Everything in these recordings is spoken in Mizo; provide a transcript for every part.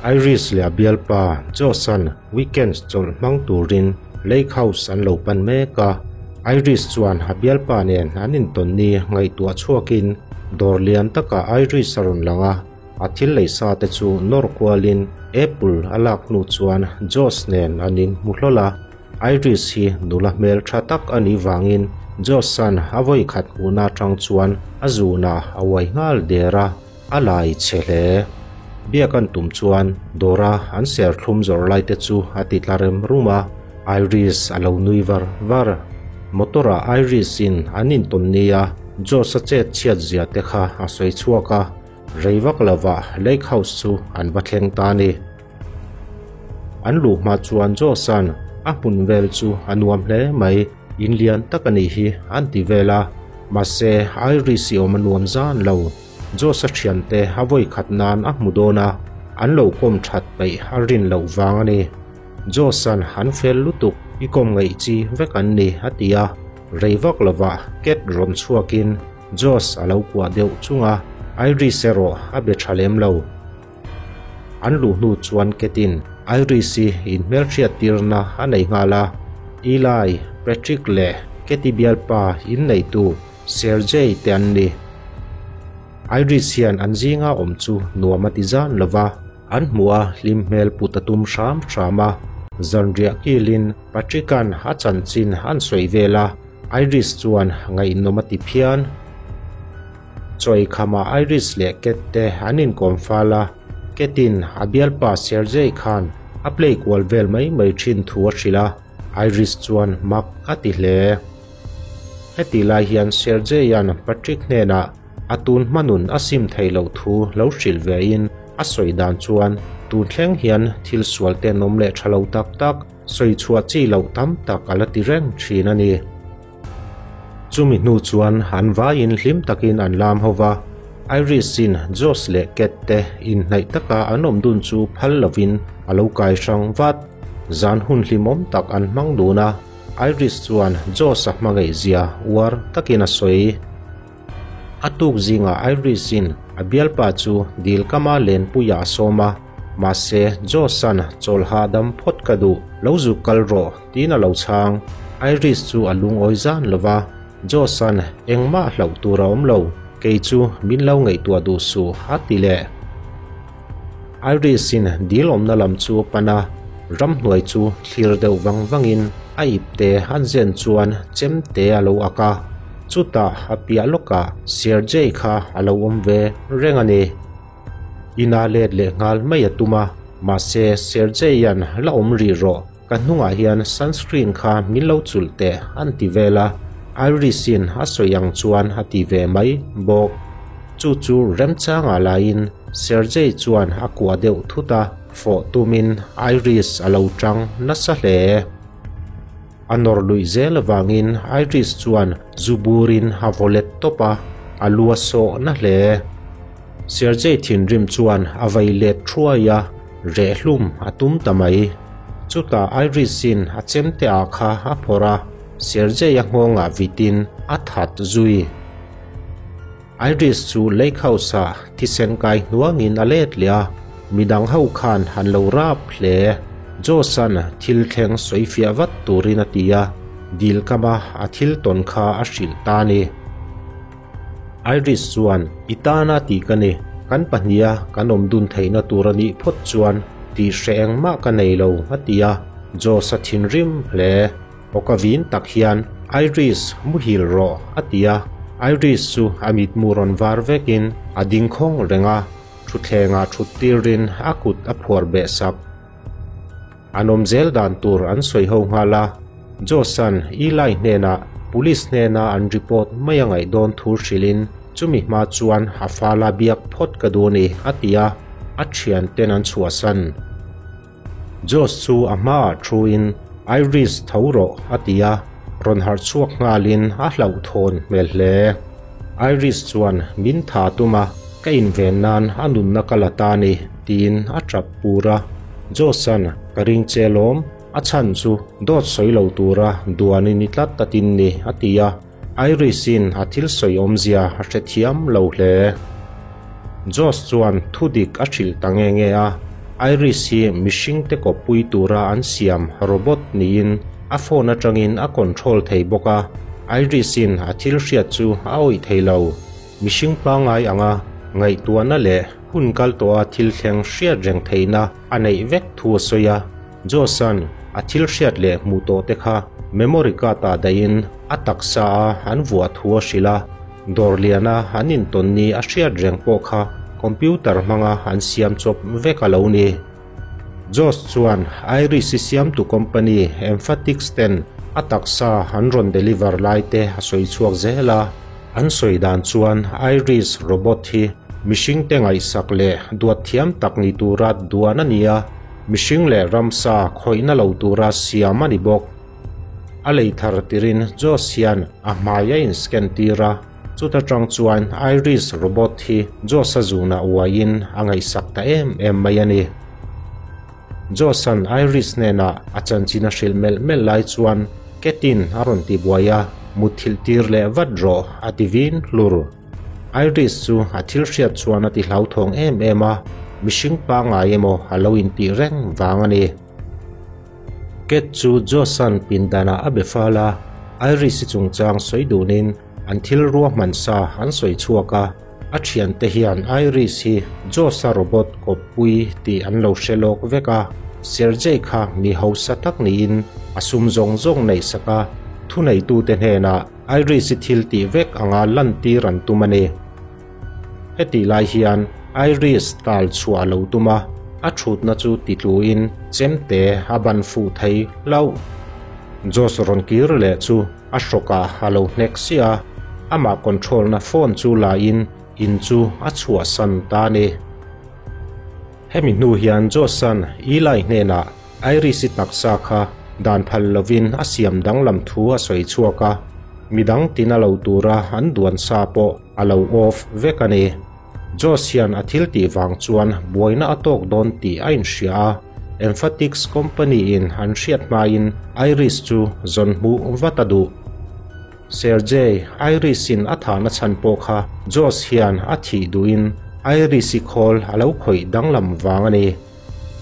Iris leh a bialpa Josh-a'n weekends chawlh hmang turin Lake House an lo pan mek a. Iris chuan a bialpa nen an intawn ni ngaihtuah chhuakin dawr lian takah Iris a rawn lang a, a thil lei sa te chu nawr kualin apple a lak hnu chuan Josh nen an inhmu hlawl a. Iris hi nula hmel tha tak a nih vangin Josh-a'n a vawi khat hmuhna atang chuan a zunah a uai nghal der a. A lai chhe hle. Biak an tum chuan Dora an serthlum zawrh lai te chu a ti tla rem rum a, Iris a lo nui var var. Motor ah Iris in an intawn nia Josh a chet chhiat zia te kha a sawi chhuak a, rei vak lovah Lake House chu an va thleng ta a ni. An luh hma chuan Josh-a'n a hmun vel chu a nuam hle mai, in lian tak a nih hi an ti vel a, mahse Iris i awm a nuam zan lo. Josh-a thiante a vawi khat nan a hmu dawn a, an lo kawm that peih a rin loh vang a ni. Josh-a'n an fel lutuk, i kawm ngaih chi vek an ni a ti a, rei vak lovah Cat rawn chhuakin Josh a lo kuah deuh chung a, Iris erawh a be tha lem lo. An luh hnu chuan Cat-in Iris-i inhmelhriat tirna a nei nghal a, Eli, Patrick leh Cat-i bialpa inneitu Sergei te an ni. Iris hian an zinga awm chu nuam a ti zan lo va, an hmuh a hlim hmel put a tum hram hram a. Zanriah kilin Patrick-a'n a chanchin an sawi vel a, Iris chuan ngaihnawm a ti phian. Chawi khamah Iris leh Cat te an inkawm fal a, Cat-in a bialpa Sergei khan a play kual vel mai mai thin thu a hrilh a, Iris chuan mak a ti hle. Heti lai hian Sergei-a'n Patrick hnenah a tun hmanun a sim theih loh thu lo hrilh vein a sawi dan chuan tun thleng hian thil sual tenawm leh tha lo tak tak sawi chhuah chi loh tam tak a la ti reng thin a ni. Chumi hnu chuan an vaiin hlim takin an lam ho va, Iris-in Josh leh Cat te inhnaih taka an awm dun chu phal lovin a lo kai hrang vat. Zan hun hlimawm tak an hmang dun a. Iris chuan Josh-a hmangaihzia uar takin a sawi. A tuk zingah Iris-in a bialpa chu dil kama lenpuiah a sawm a, mahse Josh-a'n chawl hahdam phawt ka duh, lo zuk kal rawh tiin a lo chhang. Iris chu a lungawi zan lo va, Josh-a'n engmah hlauh tur a awm lo, kei chu min lo ngaihtuah duh suh a ti leh. Iris-in dil awmna lam chu a pan a, ramhnuai chu thlir deuh vang vangin a ipte an zen chuan chemte a lo ak a, chutah a piah lawkah Sergei kha a lo awm ve reng a ni. Ina let leh nghal mai a tum a, mahse Sergei-a'n la awm rih rawh, ka hnungah hian sunscreen kha min lo chulh teh an ti vel a, Iris-in a sawi ang chuan a ti ve mai bawk. Chu chu remchangah laiin Sergei chuan a kuah deuh thut a, fawh tumin Iris a lo tang nasa hle. A nawr luih zel avangin Iris chuan zu burin a vaw let tawp a, a lu a sawh na hle. Sergei thinrim chuan a vei let thuai a, reh hlum a tum ta mai. Chutah Iris-in a chemte ah kha a phawrh a, Sergei-a nghawngah vitin a that zui. Iris chu Lake House-ah thisen kai hnuangin a let leh a, midang ho khan an lo rap hle. Josh-a'n thil thleng sawi fiah vat turin a ti a, dil kama a thil tawn kha a hrilh ta a ni. Iris chuan, I tana tih ka ni, kan pahniha kan awm dun theihna tur a nih phawt chuan tih hreh engmah ka nei lo, a ti a, Josh-a thinrim hle. Awka vin tak hian, Iris, muhil rawh, a ti a, Iris chu a mitmu rawn var vekin a ding khawng reng a, thutthlengah thut tirin a kut a phuar beh sak. An awm zel dan tur an sawi ho nghal a, Josh-a'n Eli hnenah Police hnena an report mai a ngaih dawn thu hrilhin chumi hma chuan a fala biak phawt ka duh a ni a ti a, a thianten an chhuahsan. Josh chu a hmaah thuin Iris tho rawh a ti a, rawn harh chhuak nghalin a hlauhthawn hmel hle. Iris chuan min tha tum a, ka inven nan a nunna ka la ta ni, tiin a tap pur a. Josh-a'n ka ring che lawm, a chhan chu dawt sawi lo tura duanin i tlat ta tin ni, a ti a. Iris-in a thil sawi awmzia a hrethiam lo hle. Josh chuan thudik a hrilh ta nge nge a. Iris hi mihringte kawppui tura an siam robot niin a phone atangin a control thei bawk a, Iris-in a thil hriat chu a awih thei lo. Mihring pangngai anga ngaihtuahna leh hun kal tawha thil thleng hriat reng theihna a neih vek thu a sawi a, Josh-a'n a thil hriat leh hmuh tawh te kha memory card-ah dahin a taksa a an vuah thu a hrilh a, dawr liana an intawn ni a hriat reng pawh kha computer hmanga an siam chawp vek a lo ni. Josh chuan Iris-i siamtu company Emphatics ten a taksa an rawn deliver lai te a sawi chhuak zel a, an sawi dan chuan Iris robot hi mihringte ngaihsak leh duat thiam tak ni tura duan a ni a, Mihring leh ramsa khawihna lo tura siam a ni bawk. A lei thar tirin Josh hian a hmai a in-scan tir a, chuta tang chuan Iris robot hi Josh-a zunah uaiin a ngaihsak ta em em mai a ni. Josh-a'n Iris hnenah a chanchin a hrilh melh melh lai chuan Cat-in a rawn ti buai a, Mutthilh tir leh vat rawh a ti vin hlur. Iris chu a thil hriat chuan a ti hlauthawng em em a, mihring pangngai emaw a lo intih reng vang a ni. Cat chu Josh-a'n pindanah a be fal a, Iris-i chungchang sawi dunin an thil ruahman sa an sawi chhuak a, a thiante hian Iris hi Josh-a robot kawppui tih an lo hre lawk vek a, Sergei kha mi hausa tak niin a sum zawng zawng neihsak a, thuneitute hnenah Iris i thil tih vek anga lantir an tum a ni. Hetih lai hian Iris tal chhuah a lo tum a, a thutna chu titluin chemte a ban fuh thei hlauh. Josh rawn kir leh chu a hrawkah a lo hnek siah a, amah control na phone chu la in in chu a chhuahsan ta a ni. Hemi hnu hian Josh-a'n Eli hnenah Iris-i taksa kha dan phal lovin a siam danglam thu a sawi chhuak a, midang tina lo tura an duan sa pawh a lo off vek a ni. Josh hian a thil tih vang chuan buaina a tawk dawn tih a inhria a, Emphatics company-in an hriat hmain Iris chu zawn hmuh vat a duh. Sergei, Iris-in a thahna chhan pawh kha Josh hian a thih duhin Iris-i khawl a lo khawih danglam vang a ni.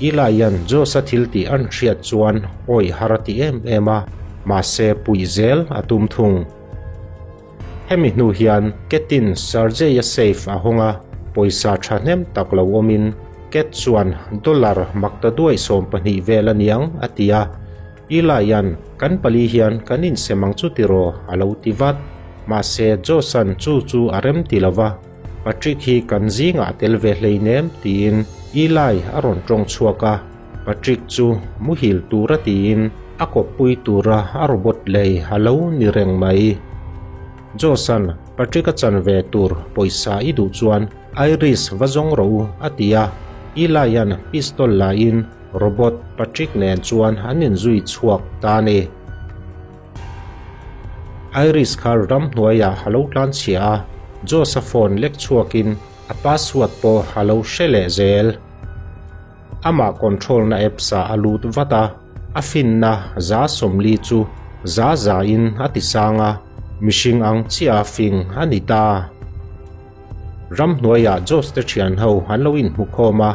Elia'n Josh-a thil tih an hriat chuan awih har a ti em em a, mahse puih zel a tum thung. Hemi hnu hian Cat-in Sergei-a safe a hawng a, pawisa thahnem tak lo awmin Cat chuan dollar makta duai 12 vel a niang a ti a, Elia'n kan pali hian kan insem ang chu tiraw a lo ti vat. Mahse Josh-a'n chu chu a rem ti lo va. Patrick hi kan zingah a tel ve hleinem tiin Eli a rawn tawng chhuak a, Patrick chu muhil tura tiin a kawppui tura a robot lei a lo ni reng mai. Josh-a'n Patrick a chan ve tur pawisa i duh chuan Iris va zawng rawh u a ti a, Eli-a'n pistol la in robot Patrick nen chuan an inzui chhuak ta a ni. Iris kha ramhnuaiah a lo tlan chhia a, Josh-a phone lek chhuakin a password pawh a lo hre leh zel. Amah control na apps ah a lut vat a, a finna 40% chu za za in a ti sang a, mihring ang chiah a fing a ni ta. Ramhnuaiah Josh te thian ho an lo inhmukhawm a.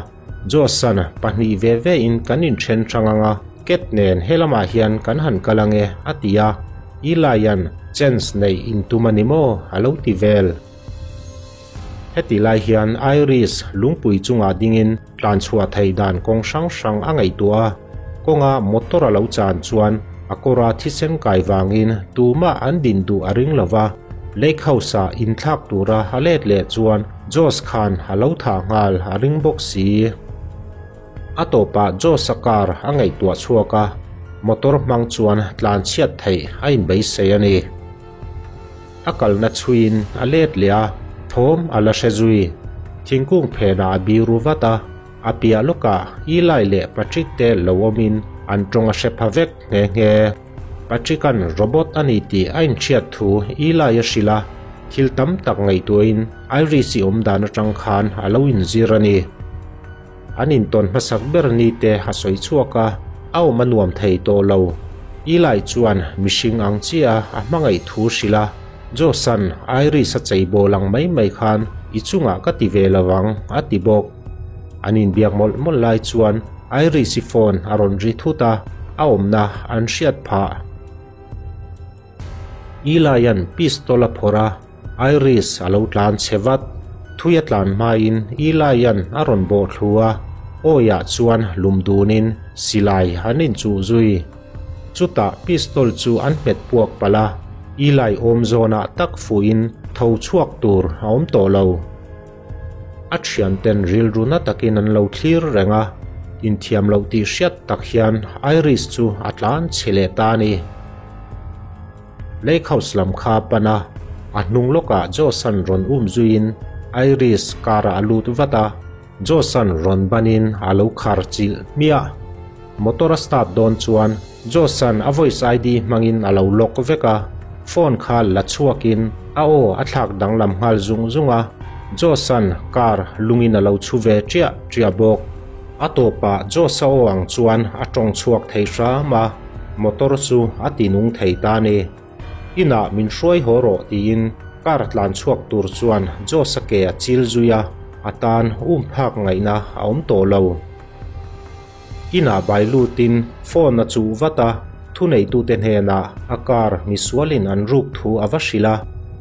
Josh-a'n pahnih ve ve in kan inthen hrang ang a, Cat nen helamah hian kan han kal ang e, a ti a. Eli-a'n chance neih intum a ni maw? a lo ti vel. Heti lai hian Iris lungpui chungah dingin tlanchhuah theih dan kawng hrang hrang a ngaihtuah a, kawnga motor a lo chan chuan a kawra thisen kai vangin tumah an din duh a ring lo va, Lake House-ah inthlak tura a let leh chuan Josh khan a lo thah nghal a ring bawk si. A tawpah Josh-a car a ngaihtuah chhuak a, motor hmang chuan tlan chhiat theih a inbeisei a ni. A kalna chhuiin a let leh a, thawm a la hre zui. Thingkung phenah a biru vat a, a piah lawkah Eli leh Patrick te lo awmin an tawng a hre pha vek nghe nghe. Patrick-a'n robot a ni tih a inhriat thu Eli a hrilh a, thil tam tak ngaihtuahin Iris-i awm dan atang khan a lo inzir a ni. An intawn hmasak ber ni te a sawi chhuak a, a awm a nuam thei tawh lo. Eli chuan mihring ang chiah a hmangaih thu hrilh a, Josh-a'n Iris a cheibawl ang mai mai khan i chungah ka ti ve lo ang a ti bawk. An inbiak mawlh mawlh lai chuan Iris-i phone a rawn ri thut a, a awmna an hriat phah. Eli-a'n pistol a phawrh a, Iris a lo tlan chhe vat. Thui a tlan hmain Eli-a'n a rawn bawh thlu a, awiah chuan lum dunin silai an inchuh zui. Chutah pistol chu an hmet puak palh a, Eli awm zawnah tak fuhin tho chhuak tur a awm tawh lo. A thianten rilru na takin an lo thlir reng a, inthiam loh tih hriat tak hian Iris chu a tlan chhe leh ta a ni. Lake House lam kha a pan a, a hnung lawkah Josh-a'n rawn um zuiin Iris car-ah a lut vat a, Josh-a'n rawn banin a lo khar chilh hmiah. Motor a start dawn chuan Josh-a'n a voice ID hmangin a lo lock vek a, phone kha la chhuakin a aw a thlak danglam nghal zung zung a, Josh-a'n car lungin a lo chhu ve ṭiah ṭiah bawk. A tawpah Josh-a aw ang chuan a tawng chhuak thei hram a, motor chu a ti nung thei ta a ni. Inah min hruai haw rawh tiin car tlan chhuak tur chuan Josh-a ke a chil zui a, a tan um phak ngaihna a awm tawh lo. Inah bai lutin phone a chuh vat a, thuneitute hnenah a car misualin an ruk thu a va hrilh a,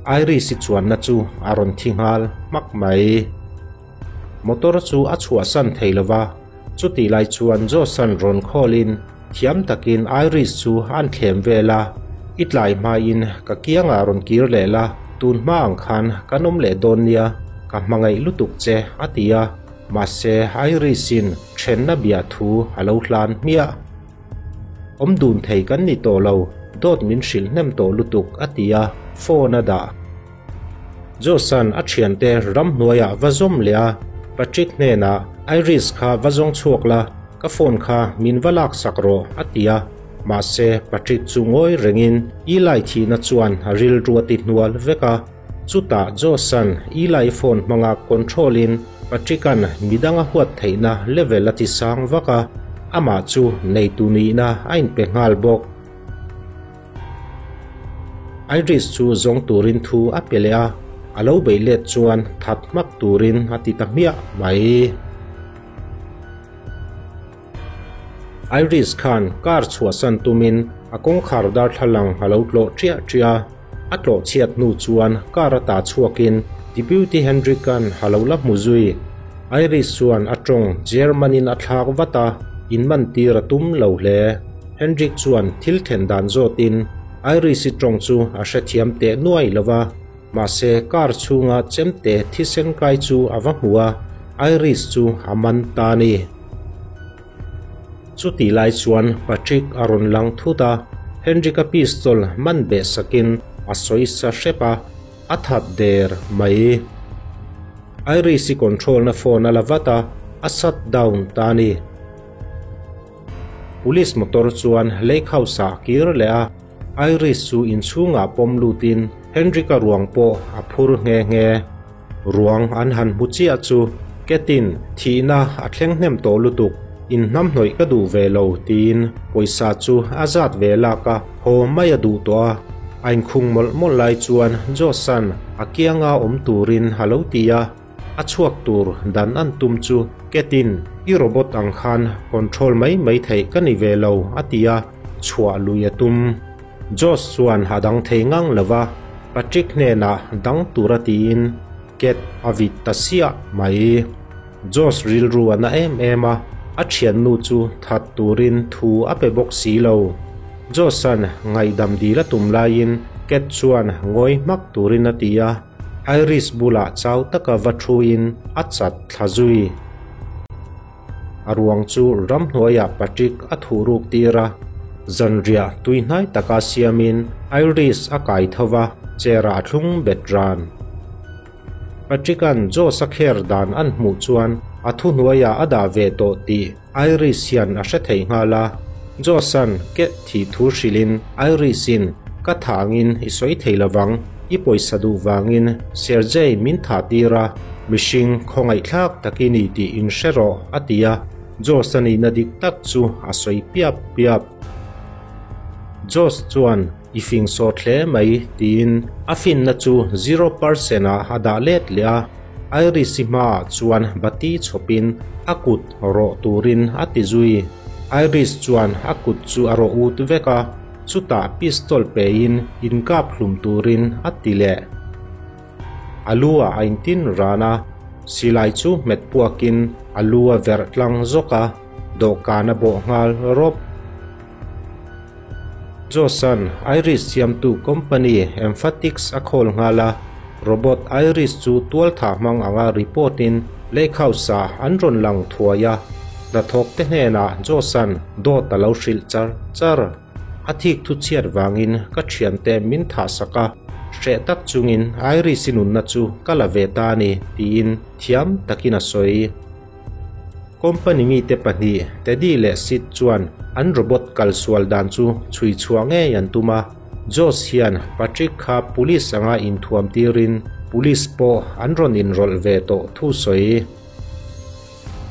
Iris-i chuanna chu a rawn thi nghal hmak mai. Motor chu a chhuahsan thei lo va, chutih lai chuan Josh-a'n rawn call-in thiam takin Iris chu a'n thlem vel a, I tlai hmain ka kiangah rawn kir leh la, tun hma ang khan kan awm leh dawn nia, ka hmangaih lutuk che, a ti a. Mahse, Iris-in thenna bia thu a lo hlan hmiah. Awm dun thei kan ni tawh lo, dawt min hrilh hnem tawh lutuk, a ti a, phone a dah. Josh-a'n a thiante ramhnuaiah va zawm leh a, Patrick hnenah, Iris kha va zawng chhuak la, ka phone kha min va laksak rawh, a ti a. Mahse, Patrick chu ngawi rengin Eli thihna chuan a rilru a ti hnual vek a. Chutah Josh-a'n Eli phone hmanga control-in Patrick-a'n midang a huat theihna level a ti sang vak a, amah chu neitu nihna a inpe nghal bawk. Iris chu zawng turin thu a pe leh a, a lo beih let chuan that hmak turin a ti ta hmiah mai. Iris khan car chhuahsan tumin a kawngkhar darthlalang a lo tlawh ṭiah ṭiah a, a tlawh chhiat hnu chuan car a tah chhuakin Deputy Hendrick-a'n a lo la hmu zui. Iris chuan a ṭawng German-in a thlak vat a, inmantir a tum lo hle. Hendrick chuan thil thlen dan zawtin Iris-i ṭawng chu a hrethiam teh nuai lo va, mahse car chhunga chemte thisen kai chu a va hmu a, Iris chu a man ta a ni. Chutih lai chuan Patrick a rawn lang thut a, Hendrick-a pistol man beh sakin a sawi sa hrep a, a that der mai. Iris-i control-na phone a la vat a, a shut down ta a ni. Police motor chuan Lake House ah a kir leh a, Iris chu inchhungah pawm lutin Hendrick-a ruang pawh a phur nghe nghe. Ruang an han hmu chiah chu Ketin thihna a thleng hnem tawh lutuk, inhnamhnawih ka duh ve lo tiin pawisa chu a zat ve lak a, haw mai a duh tawh a. A inkhung mawlh mawlh lai chuan Josh-a'n a kianga awm turin a lo ti a. A chhuak tur dan an tum chu Ketin i robot ang khan control mai mai theih ka ni ve lo a ti a, chhuah lui a tum. Josh chuan a dang thei ngang lo va, Patrick hnenah dang tura tiin Ket a vit ta siah mai. Josh rilru a na em em a, a thiannu chu that turin thu a pe bawk si lo. Josh-a'n ngaihdam dil a tum laiin Ket chuan ngawi hmak turin a ti a. Iris bulah chau taka va thuin a chat thla zui. A ruang chu ramhnuaiah Patrick a thuh ruk tir a, zanriah tuihnai taka siamin Iris a kai tho va, chair-ah a thlung bet ran. Patrick-a'n Josh-a kher dan an hmuh chuan a thuhnuaiah a dah ve tawh tih Iris hian a hre thei nghal a. Josh-a'n keh thih thu hrilhin Iris-in, Ka thangin i sawi thei lovang, i pawisa duh vangin Sergei min thah tir a, mihring khawngaihthlak tak i ni tih in hre rawh, a ti a. Josh-a nihna dik tak chu a sawi piap piap. Josh chuan, I fing sawt hle mai, tiin a finna chu 0% ah a dah let leh a. Iris-i hmaah chuan bati chhawpin a kut rawh turin a ti zui. Iris chuan a kut chu a rawh ut vek a, chutah pistol pein inkap hlum turin a ti leh. A lu ah a intin ran a, silai chu hmet puakin a lu a verh tlang zawk a, dawhkan a bawh nghal rawp. Josh-a'n Iris siamtu company Emphatics a call nghal a, robot Iris chu tualthah hmang anga report-in Lake House-ah an rawn lang thuai a, hnathawkte hnenah Josh-a'n dawt a lo hrilh char char. A thik thu chhiat vangin ka thiante min thahsak a, hreh tak chungin Iris-i nunna chu ka la ve ta a ni, tiin thiam takin a sawi. Company mite pahnih, Teddy leh Sid chuan an robot kal sual dan chu chhui chhuah ngei an tum a. Josh hian Patrick kha police anga inthuam tirin police pawh an rawn inrawlh ve tawh thu sawi.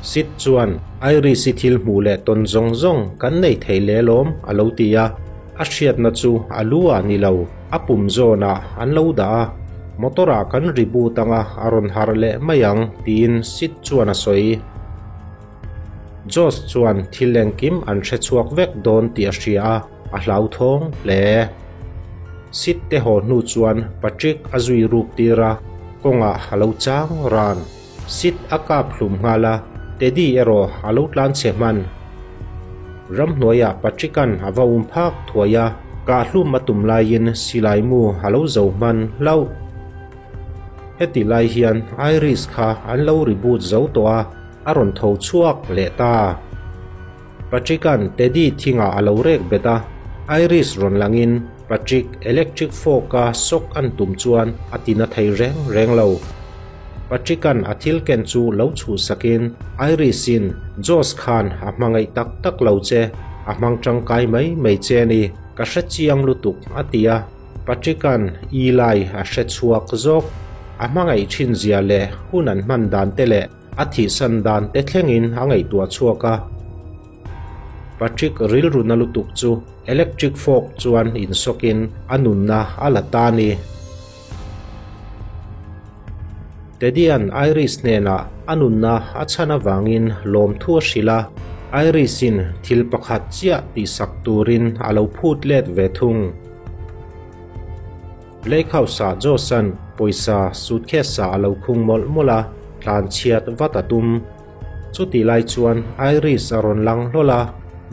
Sid chuan Iris-i thil hmuh leh tawn zawng zawng kan nei thei leh lawm a lo ti a. A hriatna chu a lu ah ni lo, a pum zawnah an lo dah a, motor ah kan reboot anga a rawn harh leh mai ang tiin Sid chuan a sawi. Josh chuan thil engkim an hre chhuak vek dawn tih a hria a, a hlauthawng hle. Sid te haw hnu chuan Patrick a zui ruk tir a, kawngah a lo chang ran. Sid a kap hlum nghal a, Teddy erawh a lo tlan chhe hman. Ramhnuaiah Patrick-a'n a va um phak thuai a, kah hlum a tum laiin silai mu a lo zo hman hlauh. Heti lai hian Iris kha an lo reboot zo tawh a, a rawn tho chhuak leh ta. Patrick-a'n Teddy thingah a lo rek bet a, Iris rawn langin Patrick electric fork-a shock an tum chuan a ti na thei reng reng lo. Patrick-a'n a thil ken chu lo chhuhsakin Iris-in Josh khan a hmangaih tak tak lo che, a hmang tangkai mai mai che a ni, ka hre chiang lutuk a ti a. Patrick-a'n Eli a hre chhuak zawk. A hmangaih thin zia leh hun an hman dan te leh A thihsan dan te thlengin a ngaihtuah chhuak a. Patrick rilru na lutuk chu electric fork chuan insawkin a nunna a la ta a ni. Teddy-a'n Iris hnenah a nunna a chhan avangin lawmthu a hrilh a, Iris-in thil pakhat chiah tihsak turin a lo phut let ve thung. Lake House-ah Josh-a'n pawisa suitcase-ah a lo khung mawlh mawlh a, tlan chhiat vat a tum. Chutih lai chuan Iris a rawn lang hlawl a,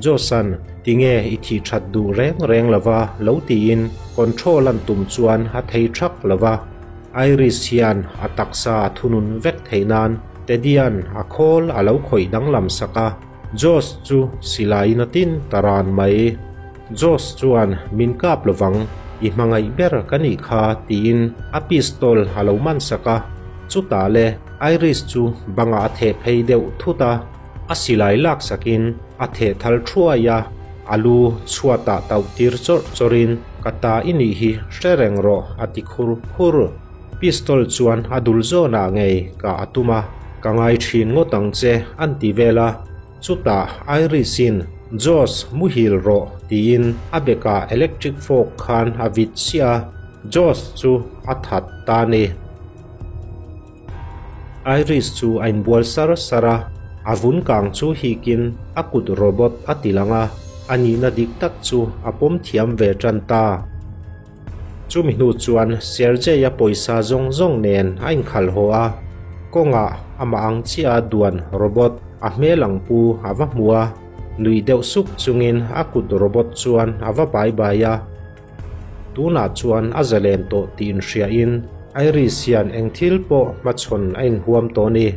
Josh-a'n tinge i thih that duh reng reng lova lo tiin control an tum chuan a thei thak lova. Iris hian a taksa a thunun vek theih nan Teddy-a'n a khawl a lo khawih danglam sak a, Josh chu silaiin a tin ta ran mai. Josh chuan min kap lovang, i hmangaih ber ka nih kha tiin a pistol a lo man sak a, chutah le Iris chu bangah a theh phei deuh thut a, a silai lak sakin a theh thal thuai a, a lu chhuatah tauh tir chawrh chawrhin ka ta i nih hi hre reng rawh a ti khur khur. Pistol chuan a dul zawnah ngei kah a tum a, ka ngai thin ngawt ang che an ti vel a. Chutah Iris-in, Josh, muhil rawh, tiin a bekah electric fork khan a vit chiah a, Josh chu a that ta a ni. Iris chu a inbual sar sar a, a vun kang chu hikin a kut robot a ti lang a, a nihna dik tak chu a pawm thiam ve tan ta. Chumi hnu chuan Sergei-a pawisa zawng zawng nen a inkhalh haw a, kawngah amah ang chiah a duan robot a hmel ang pu a va hmu a, nuih deuh suk chungin a kut robot chuan a va bai bai a. Tunah chuan a zalen tawh tih inhriain Iris hian eng thil pawh hmachhawn a inhuam tawh a ni.